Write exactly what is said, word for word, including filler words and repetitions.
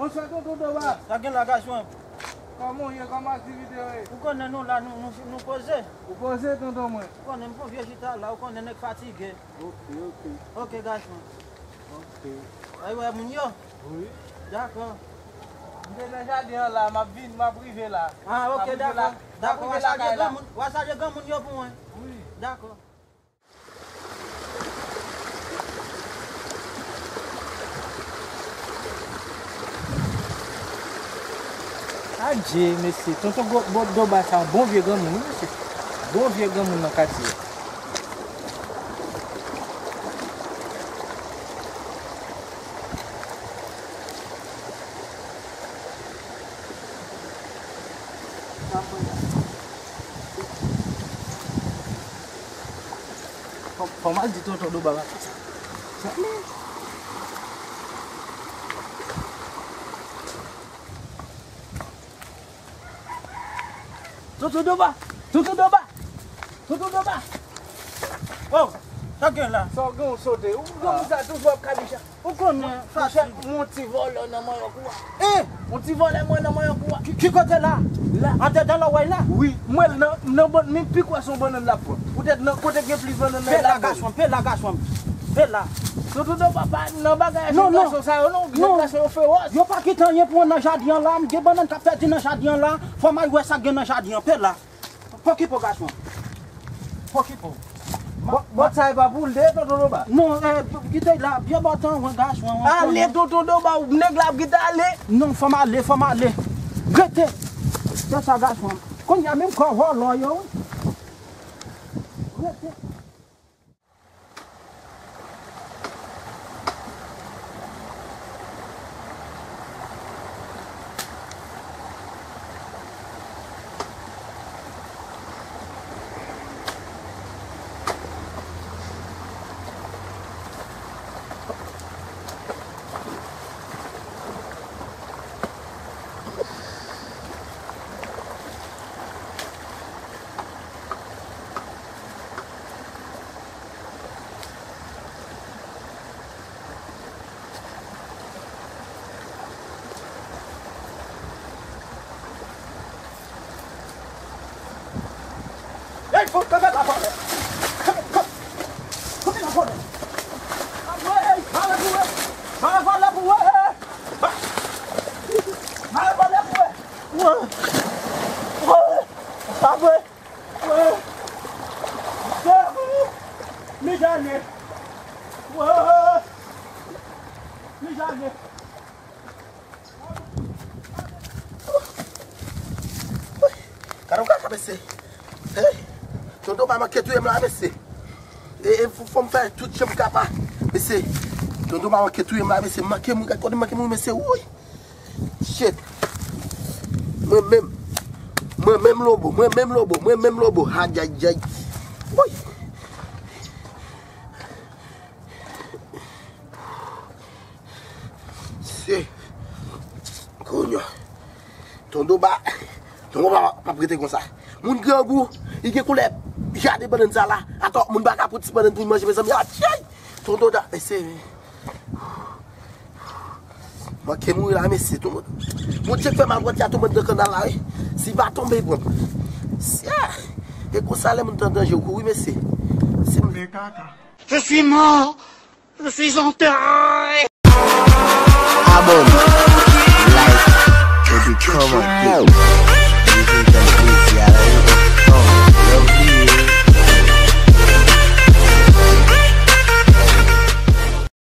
Bonswa, tonton Doba. Sa gen la, gason? Kòman w ye? Kòman aktivite yo ye? Ou konnen nou la, nou, nou, nou poze. Ou poze, tonton mwen? Ou konnen m fè yon vye chita la, ou konnen nèg fatige. Ok, ok. Ok, gason. Ok. Ay, wè moun yo? Wi. Dakò. M te nan jaden an la, m ap vin, m ap rive la. Ah, ok, dakò. Dakò, w a salye granmoun, w a salye granmoun yo pou mwen. Wi. Dakò. Adje, mesye, tonton gwo, gwo, Doba sa, bon vye granmoun, wi, mesye. Bon vye granmoun nan katye a. Fò, fò m al di tonton Doba bagay sa. Tonton Doba! Tonton Doba! Tonton Doba! Oh, sa gen la? Sa w gen w sote? Ou gen w sa toujou ap kabicha? Ou konnen, monchè, fasil. Yon ti vòlè nan manyòk ou a. Eh! Yon ti vòlè mwen nan manyòk ou a. Ki, ki kote la? La. Andedan lòwèy la? Wi. M wè l nan, nan bann, men pi kwè se yon bannann l ap pran. Poutèt nan kote gen plis bannann nan, l ap pran. Pe la, gason, pe la, gason. Pe la. Tonton Doba pa nan bagay a, non, non, gason sa yo, non. Non. Gason yo fewòs. Yo pa kite anyen pou mwen nan jaden an la. M gen bannann k ap pèdi nan jaden an la. Fò m al wè sa k gen nan jaden an. Pe la. Pokipo, gason. Pokipo. Bò, bò sa e pa pou l de, tonton Doba. Non, eh, kite la, byen bò tan, wen, gason, wen. Ale, tonton Doba, nèg la ap kite ale. Non, fò m ale, fò m ale. Rete. Se sa, gason. Kounye a menm kò vòlò yo, wi. Rete. Ey, fout, kanpe la, vòlè! Kanpe, kanpe! Kanpe la, vòlè! Mare vòlè pou wè! Mare vòlè pou wè! Mare vòlè pou wè! Wè! Wè! Sa vre! Wè! Wè! Mijane! Wè! Mijane! Gade w kaka, mesye. Hey! Tonton Doba manke touye m la, mesye. E, e fò, fò m fè tout jan m kapab, mesye. Tonton Doba manke touye m la, mesye. M manke mouri, gade kote m manke mouri, mesye. Wouy! Shit! Mwen menm. Mwen menm lobo, mwen menm lobo, mwen menm lobo. Ayayay. Wouy! Se kounye a. Tonton Doba, Tonton Doba p ap rete konsa. Moun grangou, li gen koulè jaden bannann sa la. Atò, moun pa ka pran ti bannann pou l manje, mezanmi. Atyay! Tonton Doba, mesye. Manke mouri la, mesye. Tonton, Bondye k fè m al pran ti a tonbe nan kannal la, wi. Si pa tonbe, pran. Sya! E konsa, lè moun t an danje, ou kouri, mesye. Si m... Je suis mort. Je suis enterré. Abonné, like, epi kòmante.